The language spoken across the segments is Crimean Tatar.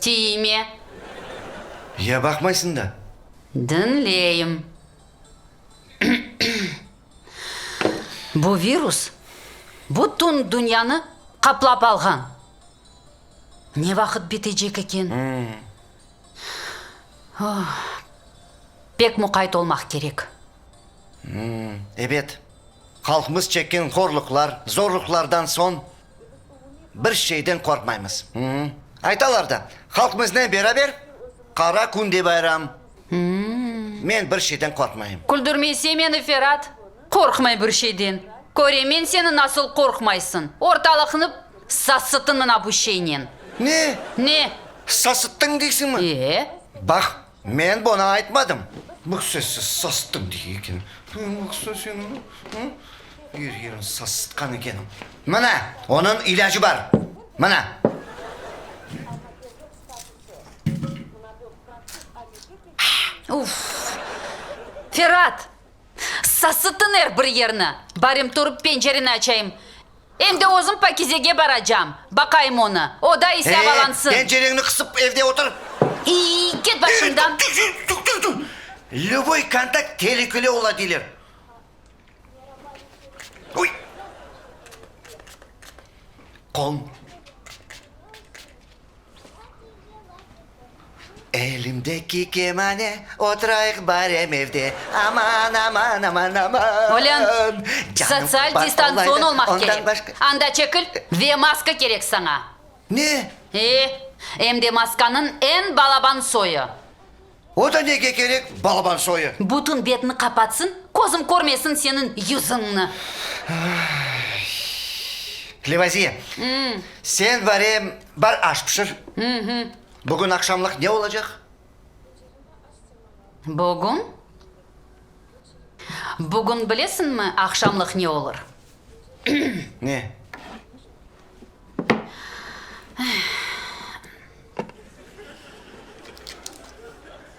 Tiyme. Ya baqmaysıñ da. Diñleyim. Bu virus bütün dünyanı qaplap alğan. Ne vaqıt bitecek eken? Pek muqayt olmaq kerek. Ebet, halqımız çekken horluqlar, zorluqlardan soñ bir şeyden qorqmaymız. Aytalar da, halqımıznen beraber qara kün de bayram. Men bir şeyden qorqmayım. Küldürmeyse meni, Ferat, qorqmay bir şeyden. Köremen seni nasıl qorqmaysıñ. Ortalıqnı sasıttıñ mına bu şeynen. Ne? Ne? Sasıttıñ deysiñmi? E. Baq, men bunı aytmadım. Baq sen, sasıttıñ dey eken. Baq sen, er yerini sasıtqan ekenim. Mına, onıñ ilâcı bar. Mına. Uff! Ferat! Sasıttıñ er bir yerni. Barım turıp pencereni açayım. Em de özüm Pakizege baracam. Baqayım onı. O da ise avalansın. Ee, pencereñni qısıp evde otur. İy, ket başımdan. Lüboy kontakt telükeli ola deyler. Uy! Qolum. Elimdeki kemane, oturayıq barem evde, Aman, aman, aman, aman. Olân, Canım sotsial qurban distansion olaydı, olmaq ondan kerek. başqa. Anda çekil ve maska kerek saña. Ne? E, em de maskanıñ eñ balaban soyu. O da nege kerek, balaban soyu? Bütün betni qapatsın, közüm körmesin seniñ yüzüñni. Levaziye, sen barem, bar aş pişir. Bugün aqşamlıq ne olacaq? Bugün? Bugün bilesiñmi aqşamlıq ne olur? Ne?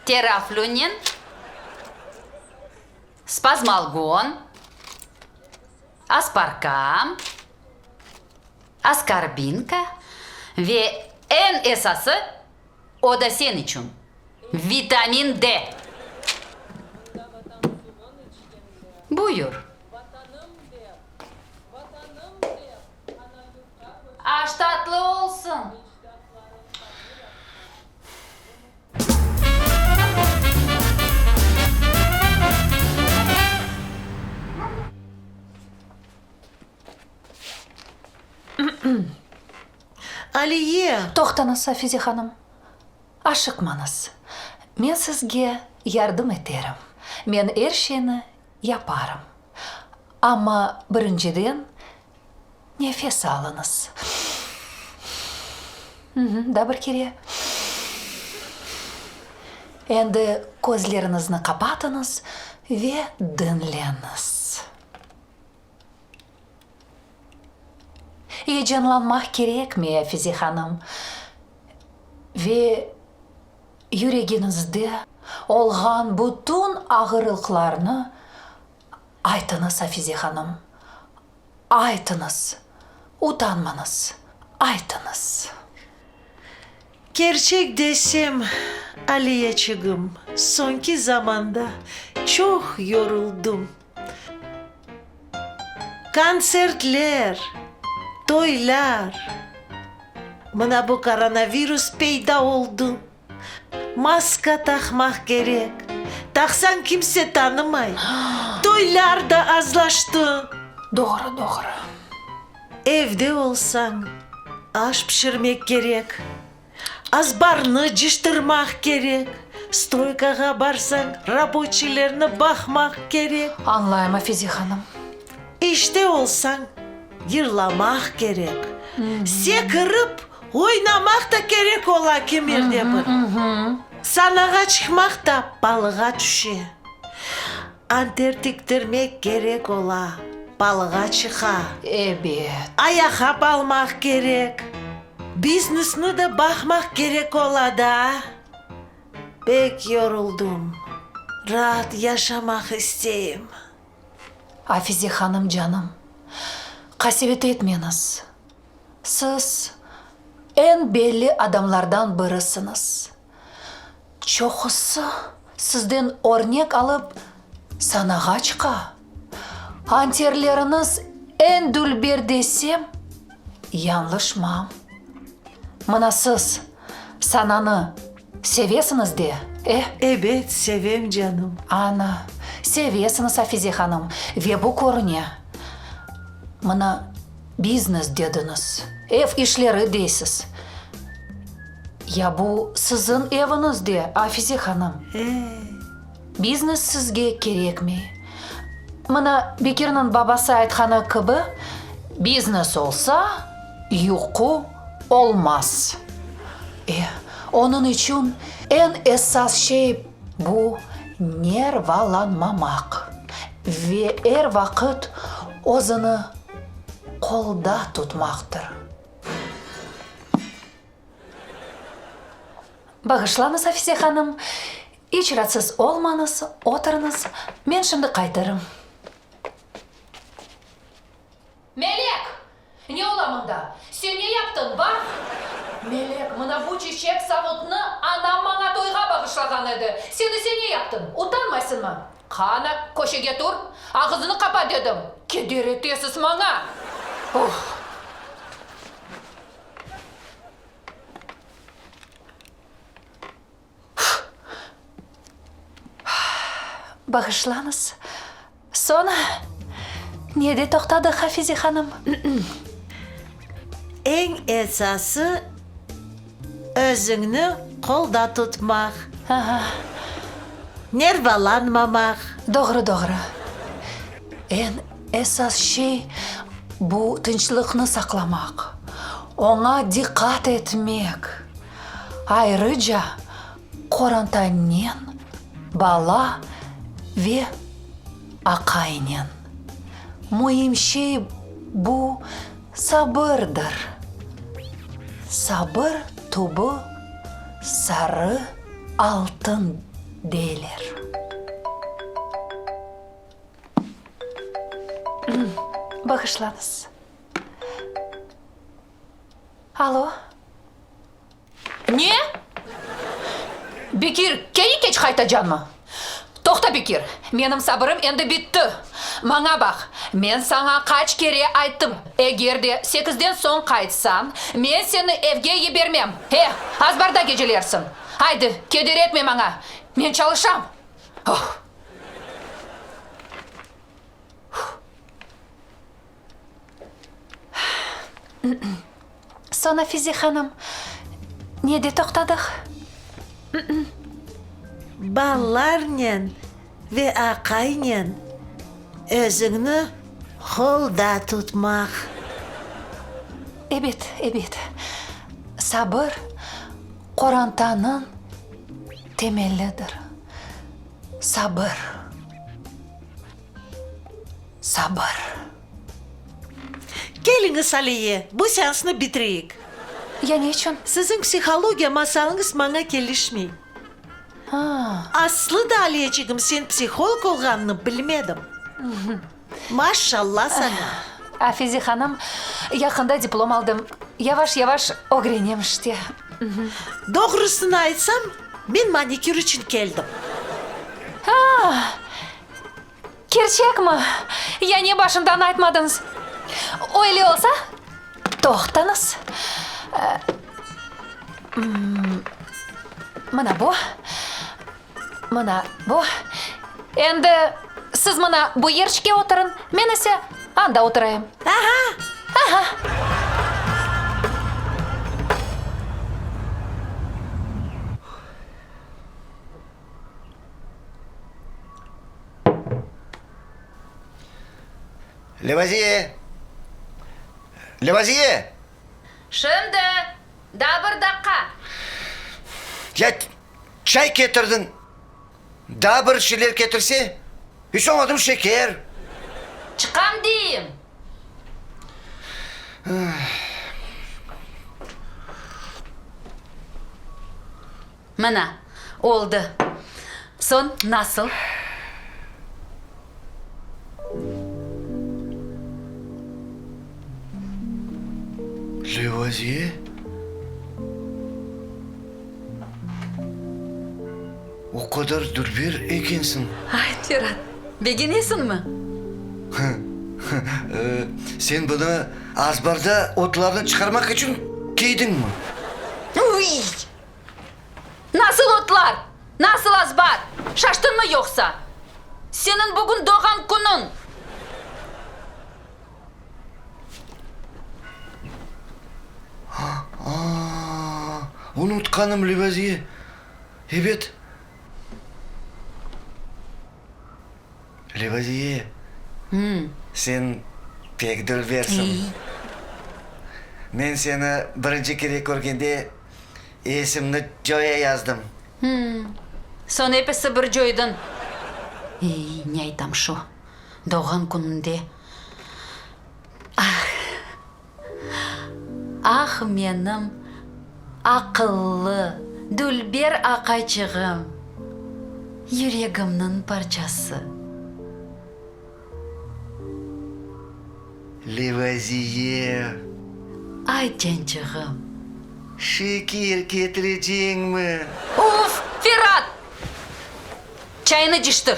Teraflünen, spazmalgon, asparkam, askarbinka ve eñ esası, o da sen içün, vitamin D. Buyur. Aş tatlı olsun! Aliye! Toqtañız, Afize hanım. Aşıqmañız. Men sizge yardım eterim. Men er şeyni yaparım. Amma birinciden nefes alıñız. Daa bir kere. Endi közleriñizni qapatıñız ve diñleñiz. Eyecanlanmaq kerekmey, Afize hanım. Ve yüregiñizde olğan bütün ağırlıqlarnı aytıñız, Afize hanım, aytıñız, utanmañız, aytıñız. Kerçek desem, Aliyeçigim, soñki zamanda çoq yoruldım. Kontsertler, toylar. Mına bu koronavirus peyda oldı. Maska taqmaq kerek. Taqsañ kimse tanımay. Toylar da azlaştı. Doğru, doğru. Evde olsañ, aş pişirmek kerek. Azbarnı cıştırmaq kerek, stroykağa barsañ, raboçiylerni baqmaq kerek. Añlayım, Afize hanım. İşte olsañ, yırlamaq kerek, sekirip oynamaq da kerek ola kimerde bir. Sanağa çıqmaq da balığa tüşe. Anter tiktirmek kerek ola, balığa çıqa. Ebet. Ayaqqap almaq kerek. Biznesni de baqmaq kerek ola da. Pek yoruldım. Raat yaşamaq isteyim. Afize hanım, canım, qasevet etmeñiz. Siz eñ belli adamlardan birisiñiz. Çoqusı sizden örnek alıp sanağa çıqa. Anterleriñiz eñ dülber desem, yañlışmam. Mına siz sananı sevesiñiz de, e? Ebet, sevem, canım. Ana, sevesiñiz, Afize hanım, ve bu körüne. Mına biznes dediñiz, ev işleri deysiz. Ya bu siziñ eviñiz de, Afize hanım. Biznes sizge kerekmey. Mına Bekirniñ babası aytqanı kibi, biznes olsa, yuqu olmaz. E, onıñ içün eñ esas şey bu nervalanmamaq ve er vaqıt özüni qolda tutmaqtır. Bağışlañız, Afize hanım, iç raatsız olmañız, oturıñız, men şimdi qaytırım. Melek! Ne ola mında? Sen ne yaptıñ, baq! Melek, mına bu çiçek savutnı anam maña toyğa bağışlağan edi. Sen ise ne yaptıñ? Utanmaysıñmı? Qana, köşege tur, ağızını qapa dedim! Keder etesiz maña! Uff! Bağışlañız. Soñ nede toqtadıq, Hafize hanım? Eñ esası, özüñni qolda tutmaq. Nervalanmamaq. Doğru, doğru. Eñ esas şey, bu tınçlıqnı saqlamaq, oña diqqat etmek. Ayrıca, qorantanen, bala ve aqaynen. Müim şey bu sabırdır. Sabır tübü sarı altın deyler. Bağışlañız. Alo. Ne? Bekir kene keç qaytacanmı? Toqta, Bekir, menim sabırım endi bitti. Maña baq, men saña qaç kere ayttım, eger de sekizden soñ qaytsañ, men seni evge yibermem. E, azbarda gecelersiñ. Aydı, keder etme maña, men çalışam. Oh! Soñ, Afize hanım, nede toqtadıq? Balalarnen ve aqaynen özüñni qolda tutmaq. Ebet, ebet. Sabır, qorantanıñ temelidir. Sabır. Sabır. Keliñiz, Aliye, bu seansnı bitireyik. Ya ne içün? Siziñ psihologiya masalıñız maña kelişmey. Aslı da, Aliyeçigim, sen psiholog olğanını bilmedim. Maşşalla saña! Afize hanım, yaqında diplom aldım. Yavaş-yavaş ögrenem işte. Doğrusını aytsam, men manikür içün keldim. Kerçekmi? Ya ne başından aytmadıñız? Öyle olsa, toqtañız. Mına bu, mına bu. Endi siz mına bu yerçike oturıñ, men ise anda oturayım. Aha! Aha! Levaziye! Levaziye! Şimdi, daa bir daqqa. Ya çay ketirdiñ, daa bir şeyler ketirse? İç olmadım şeker. Çıqam deyim. Mına, oldı. Soñ nasıl? Levaziye? O qadar dülber ekensiñ. Ay, Ferat, begenesiñmi? Sen bunı azbarda otlarnı çıqarmaq içün kiydiñmi? Uy! Nasıl otlar? Nasıl azbar? Şaştıñmı yoqsa? Seniñ bugün doğğan künüñ! A-a, unutqanım, Levaziye. Ebet. Levaziye, sen pek dülbersiñ. Men seni birinci kere körgende esimni coya yazdım. Soñ episi bir coydıñ. Ey, ne aytam şu, doğğan künümde. Ah! Ah, menim aqıllı, dülber aqayçığım, yüregimniñ parçası. Levaziye. Ay, cançığım. Şeker ketireceñmi? Uf, Ferat! Çayını cıştır.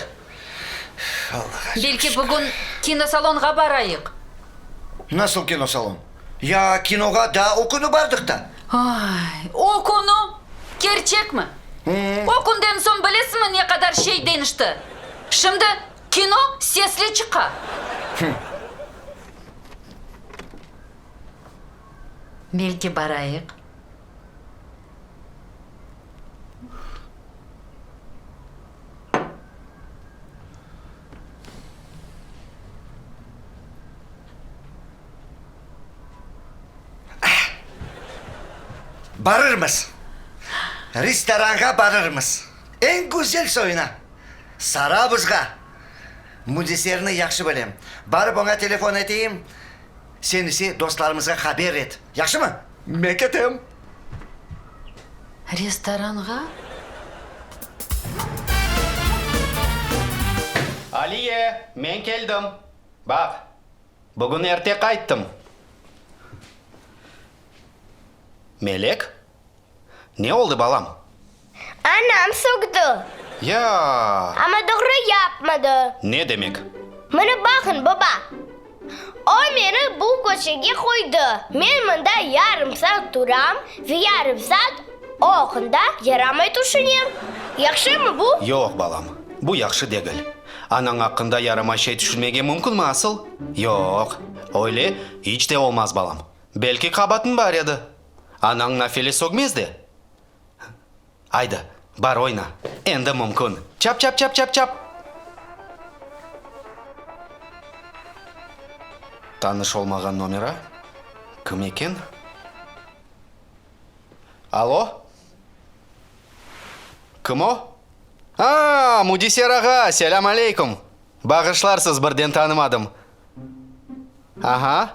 Allah'a şükür. Belki bugün kinosalonğa barayıq? Nasıl kinosalon? Ya kinoğa daa o künü bardıq da. Ay, o künü? Kerçekmi? O künden soñ bilesiñmi ne qadar şey deñişti? Şimdi kino sesli çıqa. Belki barayıq? Barırmız. Restoranğa barırmız. Eñ güzel soyuna. Sarabuzğa. Müdeserni yahşı bilem. Barıp oña telefon eteyim. Sen ise dostlarımızğa haber et. Yahşımı? Men ketem. Restoranğa? Aliye, men keldim. Baq, bugün erte qayttım. Melek, ne oldı, balam? Anam sögdi. Ya! Amma doğru yapmadı. Ne demek? Mına baqıñ, baba. O meni bu köşege qoydı. Men mında yarım saat turam ve yarım saat o aqqında yaramay tüşünem. Yahşımı bu? Yoq, balam, bu yahşı degil. Anañ aqqında yaramay şey tüşünmege mümkünmi asıl? Yoq, öyle iç de olmaz, balam. Belki qabaatın bar edi. Anañ nafile sögmez de. Aydı, bar oyna. Endi mümkün. Çap-çap-çap-çap-çap! Tanış olmağan nomera. Kim eken? Alo? Kim o? A, Müdiser ağa, selâm aleyküm! Bağışlarsız, birden tanımadım. Aha.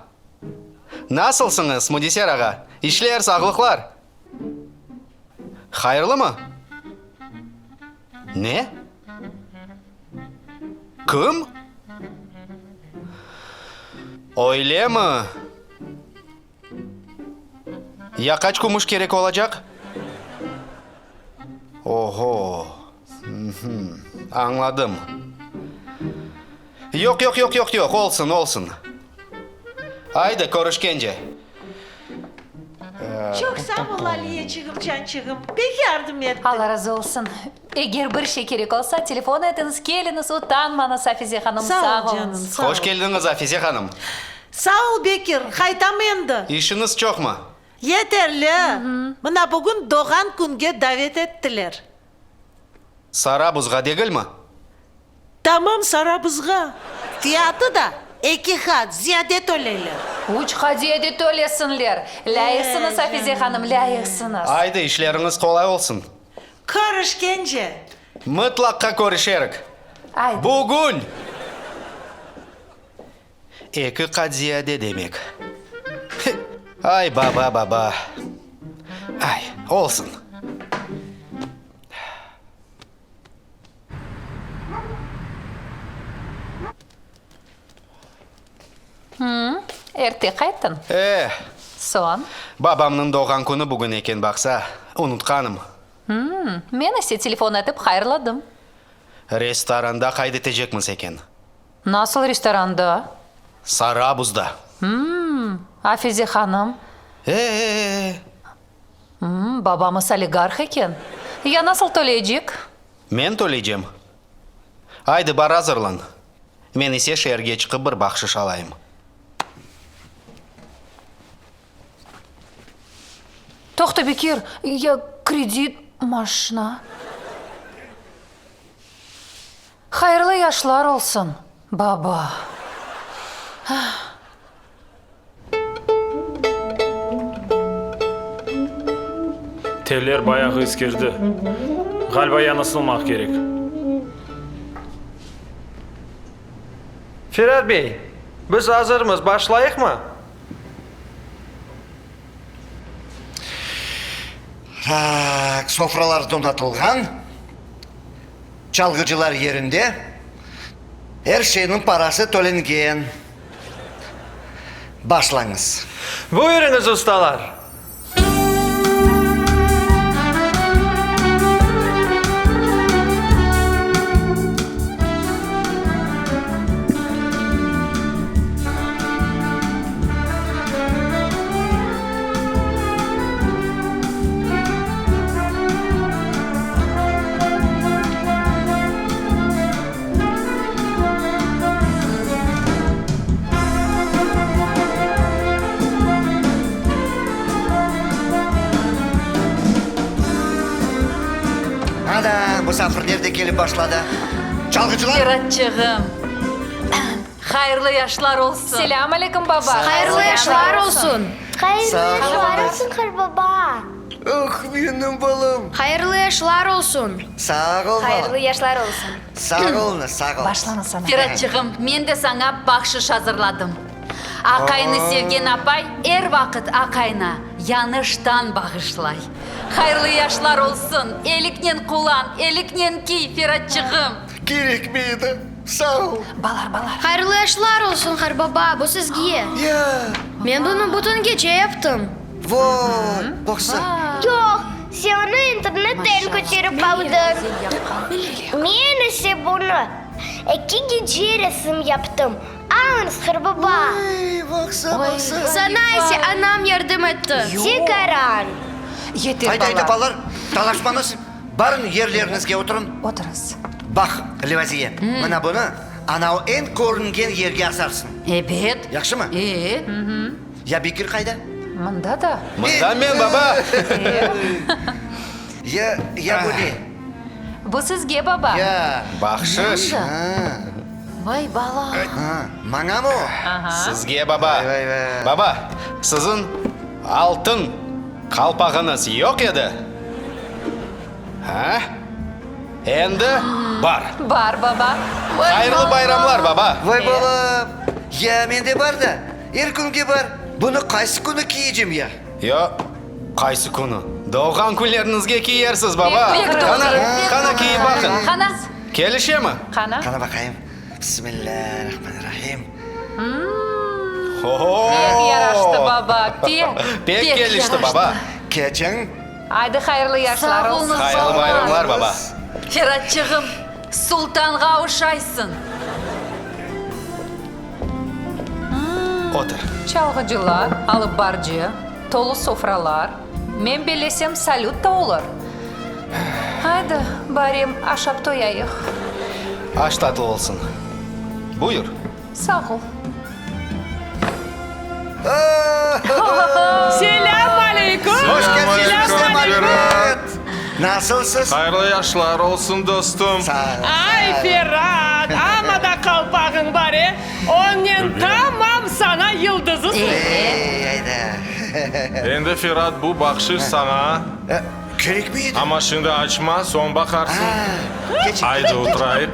Nasılsıñız, Müdiser ağa? İşler, sağlıqlar? Hayırlımı? Ne? Kim? Öylemi? Ya qaç kümüş kerek olacaq? Oho! Añladım. Yoq, yoq, yoq, yoq, yoq, olsun, olsun. Aydı, körüşkence. Çoq sağ ol, Aliyeçigim, cançığım, pek yardım ettiñ. Alla razı olsun. Eger bir şey kerek olsa, telefon etiñiz, keliñiz, utanmañız, Afize hanım, Sağ sağ ol, canım, oluñız. sağ ol. Hoş keldiñiz, Afize hanım. Sağ ol, Bekir, qaytam endi. İşiñiz çoqmı? Yeterli. Mına bugün doğğan künge davet ettiler. Sarabuzğa degilmi? Tamam, Sarabuzğa. Fiyatı da eki qat ziyade töleyler. Üç qat ziyade tölesinler. Lâyıqsıñız, Afize hanım, lâyıqsıñız. Aydı, işleriñiz qolay olsun. Körüşkence! Mıtlaqqa körüşerik. Aydı. Bugün! Eki qat ziyade demek. Ay, baba, baba. Ay, olsun. Erte qayttıñ. E. Soñ? Babamnıñ doğğan künü bugün eken, baqsa, unutqanım. Men ise telefon etip hayırladım. Restoranda qayd etecekmiz eken. Nasıl restoranda? Sarabuzda. Afize hanım. E-e-e! Babamız oligarh eken. Ya nasıl töleycek? Men töleycem. Aydı, bar azırlan. Men ise şeerge çıqıp bir bahşış alayım. Toqta, Bekir, ya kredit, maşna? Hayırlı yaşlar olsun, baba. Teller bayağı eskirdi. Ğaliba yañısılmaq kerek. Ferat bey, biz azırmız, başlayıqmı? Tak, sofralar donatılğan, çalğıcılar yerinde, er şeyniñ parası tölengen. Başlañız. Buyurıñız, ustalar! Ana, musafirler de kelip başladı. Çalğıcılar! Feratçığım, hayırlı yaşlar olsun! Selâm aleyküm, baba! Hayırlı yaşlar olsun! Sağ Hayırlı yaşlar oluñız. olsun, qartbaba! Ah, menim balam! Hayırlı yaşlar olsun! Sağ ol, balam! Hayırlı yaşlar olsun! Sağ oluñız, sağ oluñız. Başlañız, ana. Feratçığım, men de saña bahşış azırladım. Aqayını sevgen apay er vaqıt aqayına yañı ştan bağışlay. Hayırlı yaşlar olsun, eliknen qulan, eliknen kiy, Feratçığım! Kerekmey edi, sağ ol. Balar, balar. Hayırlı yaşlar olsun, qartbaba, bu sizge. Ya! Men bunı bütün gece yaptım. Vay, baqsa. Yoq, sen onı internetten köçerip aldıñ. Men ise bunı eki gece resim yaptım. Alıñız, qartbaba. Vay, baqsa, baqsa. Saña ise anam yardım etti. Tekaran. Yeter, Ayda, ayda, bala. balalar, talaşmañız. Barıñ, yerleriñizge oturıñ. Oturıñız. Baq, Levaziye, mına bunı anau eñ körüngen yerge asarsıñ. Ebet. Yahşımı? E. Ya Bekir qayda? Mında da. Mında men, baba. Ya, ya bu ne? Bu sizge, baba. Ya. Bahşış. Vay, bala. Ha, mañamı o? Sizge, baba. Vay, vay, vay. Baba, siziñ altın qalpağıñız yoq edi? Ha? Endi bar. Bar, baba. Hayırlı bayramlar, baba. Vay, balam. Ya mende bar da, er künge bar. Bunı qaysı künü kiyecem ya? Yoq, qaysı künü? Doğğan künleriñizge kiyersiz, baba. Pek doğru, Qana, pek qana doğru. kiyip baqıñ. Qana. Kelişemi? Qana. Qana baqayım. Bismillâ-rahmanir-rahim. Ho-ho! Pek yaraştı, baba, pek. Pek kelişti, baba. Keçiñ. Aydı, hayırlı yaşlar Sağ olsun. oluñız, Hayırlı baba. bayramlar, baba. Feratçığım, sultanğa oşaysıñ. Otur. Çalğıcılar, alıp barcı, tolu sofralar, men bellesem salüt da olur. Aydı, barem, aşap toyayıq. Aş tatlı olsun. Buyur. Sağ ol. Selâm aleyküm! Hoş keldiñiz, Selâm aleyküm! Ferhat! Nasılsız? Hayırlı yaşlar olsun, dostum! Sağ ol. Ay, Ferhat, amma da qalpağıñ bar, e? Onen tamam sana yıldızısıñ. Ey, ayda! Endi, Ferhat, bu bahşış saña. Kerekmey edi. Amma şimdi açma, soñ baqarsıñ. A, keçin. Aydı, oturayıq.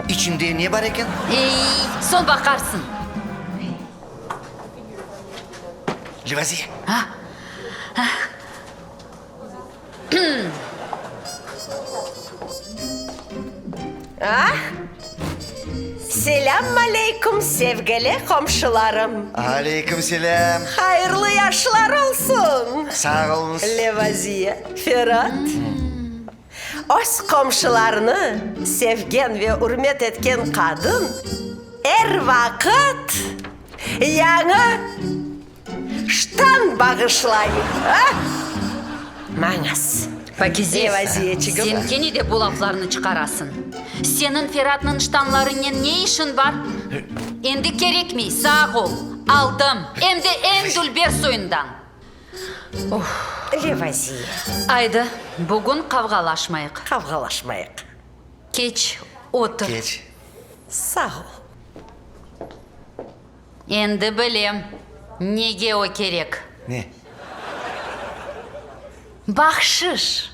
İçinde ne bar eken? Ey, soñ baqarsıñ. Levaziye. Ah! Selâm aleyküm, sevgili qomşularım! Aleyküm selâm! Hayırlı yaşlar olsun! Sağ oluñız! Levaziye, Ferat! Öz qomşularını sevgen ve ürmet etken qadın er vaqıt yañı Ştan bağışlay, a? Mañız. Pakize, Levaziyeçigim. sen kene de bu laflarnı çıqarasıñ. Seniñ Feratnıñ ştanlarınen ne işiñ bar? Endi kerekmey, sağ ol, aldım, em de eñ dülber soyundan. Levaziye. Aydı, bugün qavğalaşmayıq. Qavğalaşmayıq. Keç, otur. Keç. Sağ ol. Endi bilem, nege o kerek. Ne? Bahşış!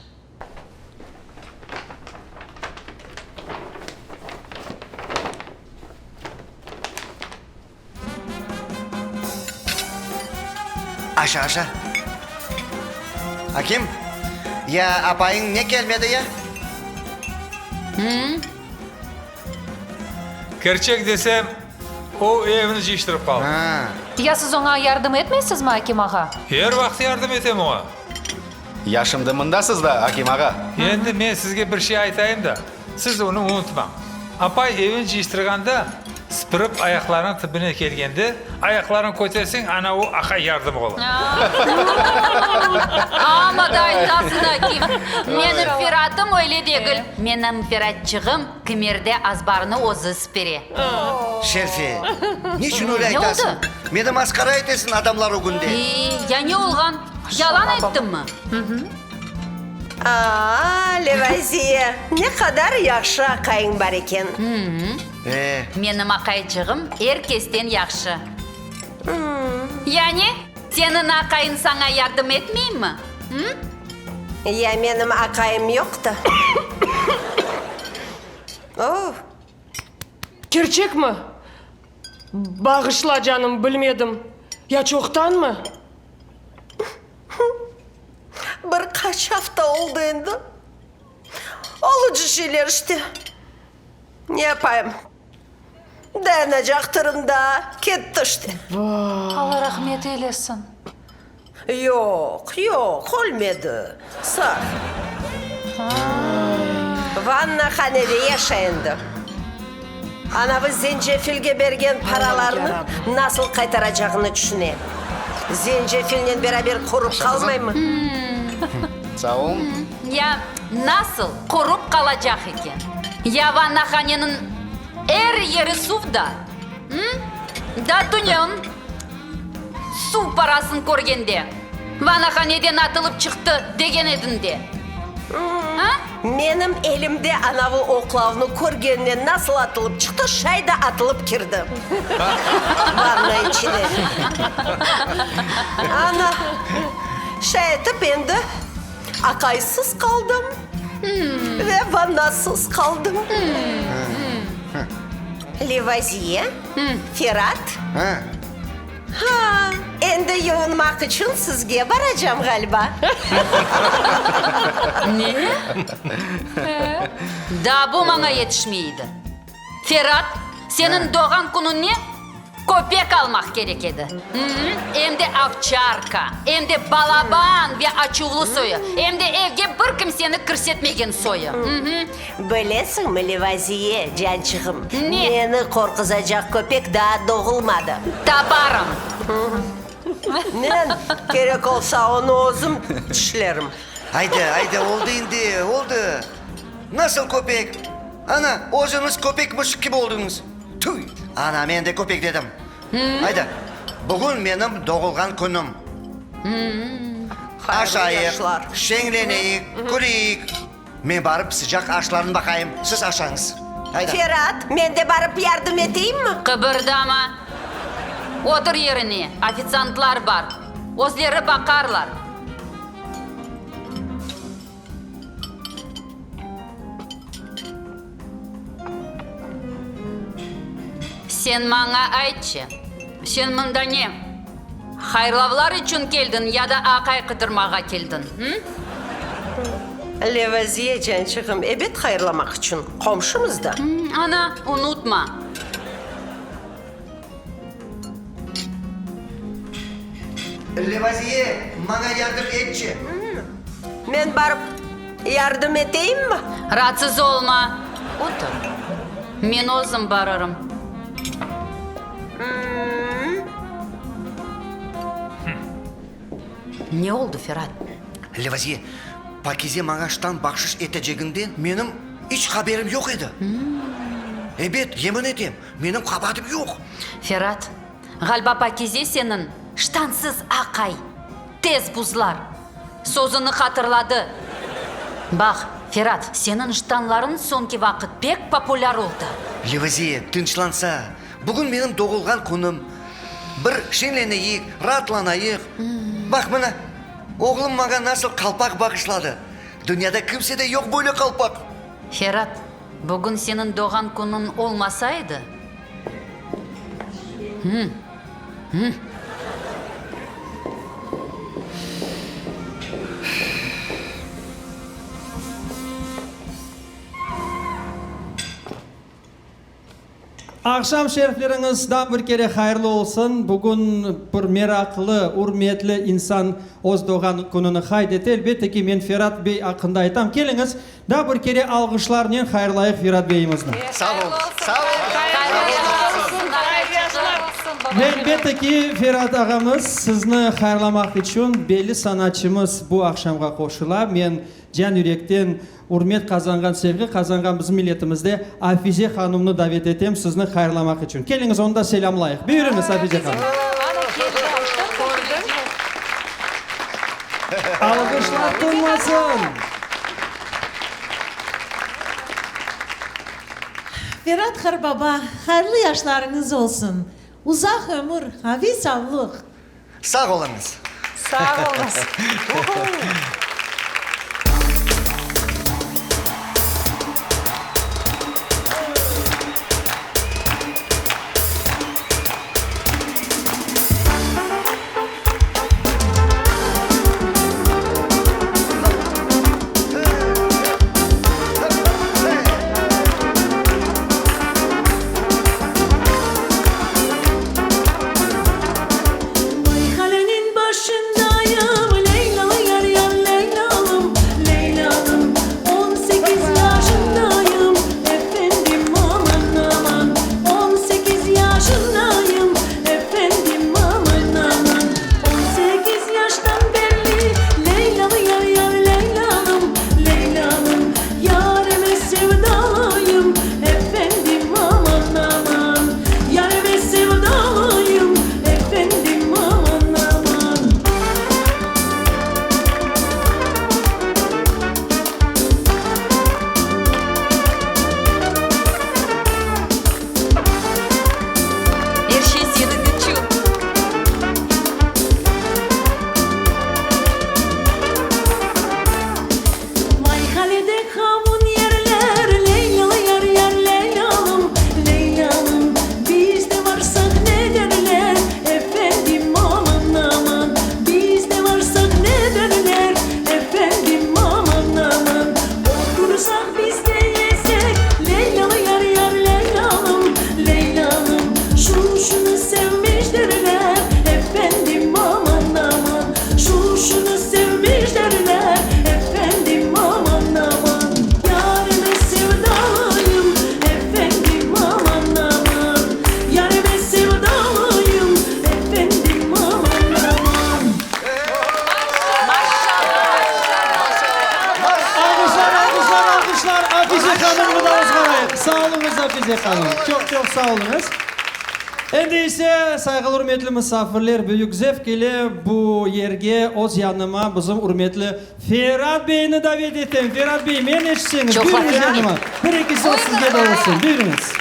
Aşa, aşa. Akim, ya apayıñ ne kelmedi ya? Kerçek desem, o evni cıyıştırıp qaldı. Ya siz oña yardım etmeysizmi, Akim ağa? Er vaqıt yardım etem oña. Ya şimdi mındasız da, Akim ağa? Endi men sizge bir şey aytayım da, siz onı unutmañ. Apay evni cıyıştırğanda, sıpırıp ayaqlarınıñ tibine kelgende, ayaqlarını köterseñ, ana o aqay yardım ola. Amma da aytasıñ, Akim. Menim Feratım öyle degil. Menim Feratçığım Kimerde azbarnı özü sipire. Şerfe, niçün öyle Ne oldı? aytasıñ? Meni masqara etesiñ adamlar ögünde. E, ya ne olğan? Yalan ayttımmı? A-a, Levaziye, ne qadar yahşı aqayıñ bar eken. E. Menim aqayçığım er kesten yahşı. Yani, seniñ aqayıñ saña yardım etmeymi? Hı? Ya menim aqayım yoq da. Oh! Kerçekmi? Bağışla, canım, bilmedim. Ya çoqtanmı? Bir qaç afta oldı endi. Olucı şeyler işte. Ne yapayım? Dayanacaqtırım da, ketti işte. Alla rahmet eylesin. Yoq, yoq, ölmedi, sağ. Vannahanede yaşay endi. Anavı zencefilge bergen paralarını nasıl qaytaracağını tüşüne. Zencefilnen beraber qurup qalmaymı? Sağ olun. Ya nasıl qurup qalacaq eken? Ya vannahaneniñ er yeri suv da? Da tünevin suv parasını körgende, vannahaneden atılıp çıqtı degen ediñ de. A? Menim elimde anavı oqlavnı körgeninen nasıl atılıp çıqtı, şay da atılıp kirdi vanna içine. Ana, şay etip endi aqaysız qaldım ve vannasız qaldım. Levaziye, Ferat. Ha, endi yuvunmaq içün sizge baracam, ğaliba. Ne? Daa bu maña yetişmey edi. Ferat, seniñ doğğan künüñe köpek almaq kerek edi. Em de ovçarka, em de balaban ve açuvlı soyu, em de evge bir kimseni kirsetmegen soyu. Bilesiñmi, Levaziye, cançığım, Ne? meni qorquzacaq köpek daa doğulmadı. Taparım. Men, kerek olsa, onı özüm tişlerim. Aydı, aydı, oldı indi, oldı. Nasıl köpek? Ana, özüñiz köpek mışıq kibi oldıñız. Tüy! Ana, men de köpek dedim. Aydı, bugün menim doğulğan künüm. Aşayıq, şeñleneyik, küleyik. Men barıp sıcaq aşlarnı baqayım, siz aşañız. Ayda. Ferat, men de barıp yardım eteyimmi? Qıbırdama! Otur yerine, ofitsiantlar bar, özleri baqarlar. Sen maña aytçı, sen mında ne, hayırlavlar içün keldiñ ya da aqay qıdırmağa keldiñ, hı? Levaziye, cançığım, ebet hayırlamaq içün, qomşumız da. Ana, unutma. Levaziye, maña yardım etçi. Men barıp yardım eteyimmi? Raatsız olma, otur. Men özüm barırım. Ne oldı, Ferat? Levaziye, Pakize maña ştan bahşış eteceginden menim iç haberim yoq edi. Ebet, yemin etem, menim qabaatım yoq. Ferat, ğaliba Pakize seniñ ştansız aqay, tez buzlar sözüni hatırladı. Baq, Ferat, seniñ ştanlarıñ soñki vaqıt pek populâr oldı. Levaziye, tınçlansa, bugün menim doğulğan künüm. Bir şeñleneyik, raatlanayıq. Baq, mına, oğlum maña nasıl qalpaq bağışladı. Dünyada kimsede yoq böyle qalpaq. Ferat, bugün seniñ doğğan künüñ olmasa edi. Aqşam şerifleriñiz daa bir kere hayırlı olsun. Bugün bir meraqlı, ürmetli insan öz doğğan kününi qayd ete. Elbette ki, men Ferat bey aqqında aytam. Keliñiz, daa bir kere alğışlarnen hayırlayıq Ferat beyimizni. Sağ oluñız. Sağ oluñız. Ve elbette ki, Ferat ağamız, sizni hayırlamaq içün belli sanatçımız bu aqşamğa qoşula. Men can yürekten Ürmet qazanğan, sevgi qazanğan bizim milletimizde Afize hanımnı davet etem sizni hayırlamaq içün. Keliñiz, onı da selâmlayıq. Buyurıñız, Afize hanım. Alğışlar tınmasın! Ferat qarbaba, hayırlı yaşlarıñız olsun! Uzaq ömür, qaviy savlıq! Sağ oluñız. Sağ oluñız. Mayhaneniñ başındayım, Leylâ, yar, yar, Leylâlım, Leylâlım, 18 yaşındayım, efendim, aman, aman, 18 yaşındayım, efendim, aman, aman, 18 yaştan berli, Leylâ, yar, yar, Leylâlım, Leylâlım, Yareme sevdalıyım, efendim, aman, aman. Yareme sevdalıyım, efendim, aman, aman. Er şey seniñ içün. Mayhanede qavun yerler, Leylâ, yar, yar, Leylâlım, Leylâlım, Biz de varsaq ne derler, efendim, aman, aman, Biz de varsaq ne derler, efendim, aman, aman, Otursaq biz de yesek, Leylâ, yar, yar, Leylâlım, Leylâlım, Şu şunı sevmiş derler, efendim, aman, aman, Şu şunı sevmiş derler, efendim, aman, aman, Yarime sevdalıyım, efendim, aman, aman, Yarime sevdalıyım, efendim, aman, aman. Alğışlar, alğışlar, alğışlar Afize hanımnı da ozğarayıq. Sağ oluñız, Afize hanım. Çoq, çoq sağ oluñız. Endi ise, sayğılı ürmetli musafirler, büyük zevk ile bu yerge öz yanıma bizim ürmetli Ferat beyni davet etem. Ferat bey, meni eşitseñiz, buyurıñız yanıma. Bir-eki söz sizge de olsun. Buyurıñız.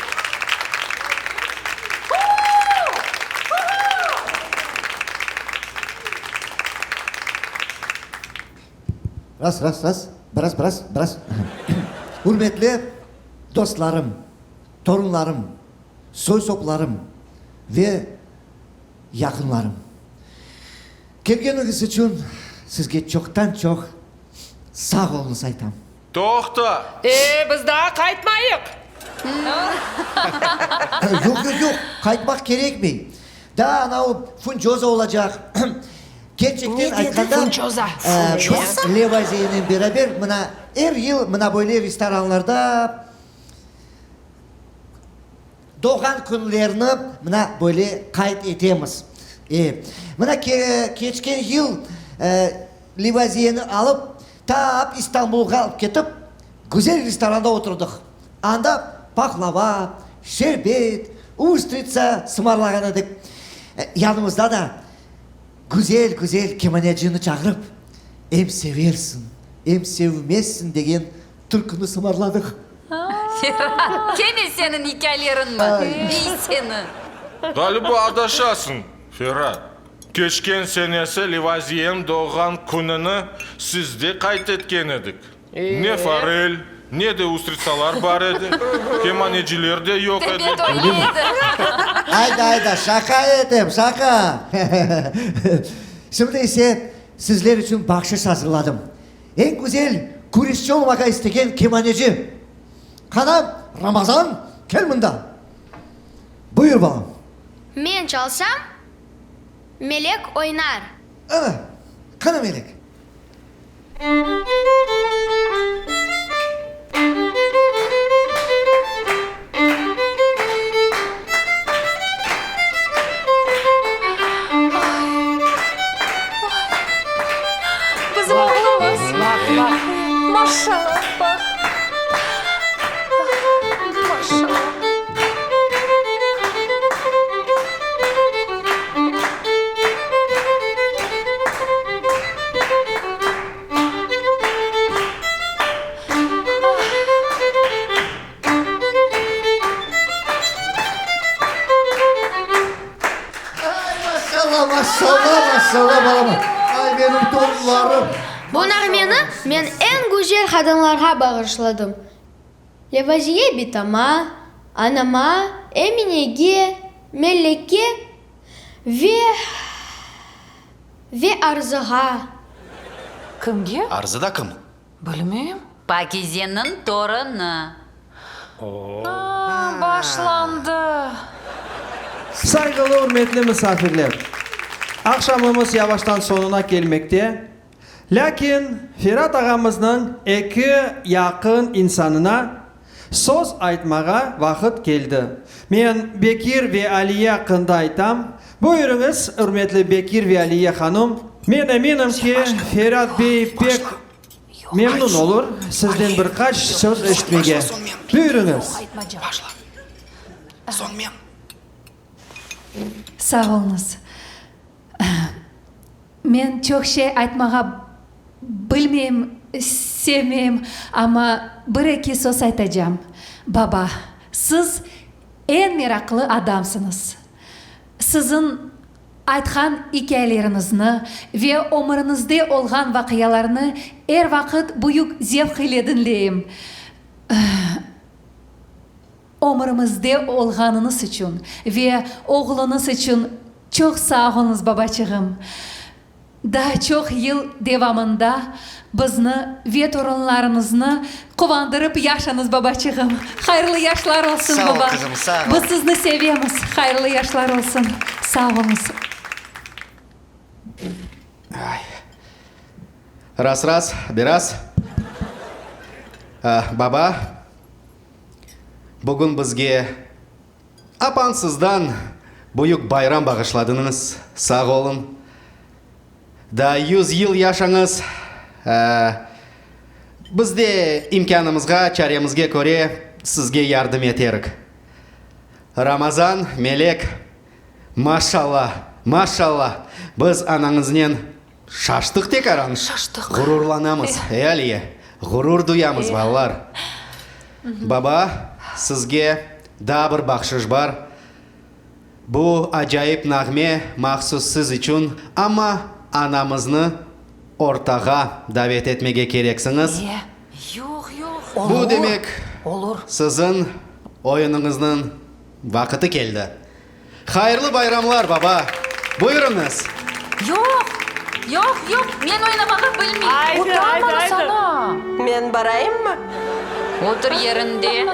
Ras, ras, ras, biraz, biraz, biraz. Ürmetli dostlarım, torunlarım! Soy-soplarım ve yaqınlarım, kelgeniñiz içün sizge çoqtan-çoq sağ oluñız aytam. Toqta! E, biz daa qaytmayıq. Yoq, yoq, yoq, qaytmaq kerekmey. Daa anavı funcoza olacaq. Kerçekten aytqanda, biz Levaziyenen beraber mına er yıl mına böyle restoranlarda Doğğan künlerni mına böyle qayd etemiz. E, mına keçken yıl Livaziyeni alıp, tap İstanbulğa alıp ketip, güzel restoranda oturdıq. Anda pahlava, şerbet, ustritsa sımarlağan edik. Yanımızda da güzel-güzel kemanecini çağırıp, Em seversiñ, em sevmezsiñ degen Türküni sımarladıq. Ferat, kene seniñ ikâleriñmi? Viy seni! Ğaliba adaşasıñ, Ferat. Keçken senesi Livaziyem doğğan kününi sizde qayd etken edik. Ne forel, ne de ustritsalar bar edi, kemaneciler de yoq edi. Öylemi? Ayda, ayda, şaqa etem, şaqa. Şimdi ise sizler içün bahşış azırladım. Eñ güzel küreşçi olmağa istegen kemaneci. Qana, Ramazan, kel mında. Buyur, balam. Men çalsam, Melek oynar. Ana, qana Melek. Bizim oğlumız. Baq, baq. Maşallah, baq. Maşallah. Ay, maşallah, maşallah, maşallah, balam. Ay, benim torunlarım. Bu nağmeni men eñ güzel qadınlarğa bağışladım, Levaziye bitama, anama, Eminege, Mellekke ve ve Arzığa. Kimge? Arzı da kim? Bilmeyim. Pakizeniñ torunı. A, başlandı. Sayğılı ürmetli misafirler! Aqşamımız yavaştan soñuna kelmekte. Lâkin Ferat ağamıznıñ eki yaqın insanına söz aytmağa vaqıt keldi. Men Bekir ve Aliye aqqında aytam. Buyurıñız, ürmetli Bekir ve Aliye hanum. Men eminim ki, Ferat bey pek memnun olur sizden bir qaç söz eşitmege. Buyurıñız. Sağ oluñız. Men çoq şey aytmağa bilmeyim, sevmeyim, amma bir-eki söz aytacam. Baba, siz eñ meraqlı adamsıñız. Siziñ aytqan ikâyeleriñizni ve ömüriñizde olğan vaqialarnı er vaqıt büyük zevq ile diñleyim. Ömürimizde olğanıñız içün ve oğluñız içün çoq sağ oluñız, babaçığım. Daa çoq yıl devamında bizni ve torunlarıñıznı quvandırıp yaşañız, babaçığım. Hayırlı yaşlar olsun, Sağ ol, baba. qızım, sağ ol. Biz sizni sevemiz. Hayırlı yaşlar olsun. Sağ oluñız. Ras-ras, biraz. Baba. Bugün bizge apansızdan büyük bayram bağışladıñız, sağ oluñ. Daa yuz yıl yaşañız. Biz de imkânımızğa, çaremizge köre sizge yardım eterik. Ramazan, Melek, maşalla, maşalla, biz anañıznen Şaştıq tekaran. Şaştıq. Ğururlanamız, ey Aliye, ğurur duyamız, balalar. Baba, sizge daa bir bahşış bar. Bu acayip nağme mahsus siz içün, amma anamıznı ortağa davet etmege kereksiñiz. E, yoq, yoq. Bu demek, Olur. siziñ oyunıñıznıñ. Vaqıtı keldi. Hayırlı bayramlar, baba! Buyurıñız! Yoq, yoq, yoq, men oynamağa bilmeyim. Aydı, aydı, aydı. Men barayımmı? Otur yerinde.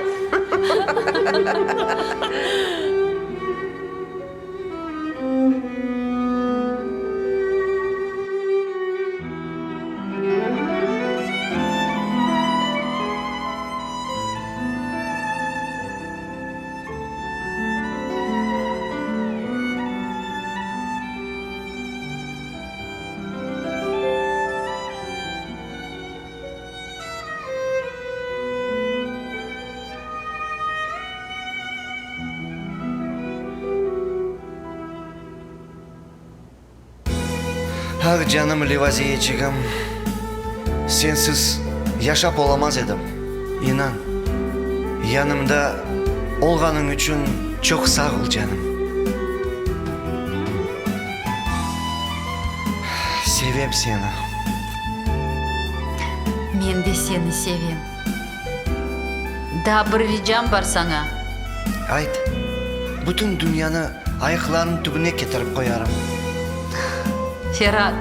Ah, canım Levaziyeçigim, sensiz yaşap olamaz edim, inan. Yanımda olğanıñ içün çoq sağ ol, canım. Sevem seni. Men de seni sevem. Daa bir ricam bar saña. Ayt, bütün dünyanı ayaqlarıñ tübüne ketirip qoyarım. Ferat,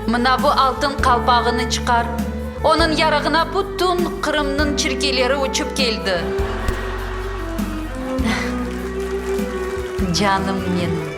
mına bu altın qalpağını çıqar. Onıñ yarığına bütün Qırımnıñ çirkeyleri uçıp keldi. Canım menim.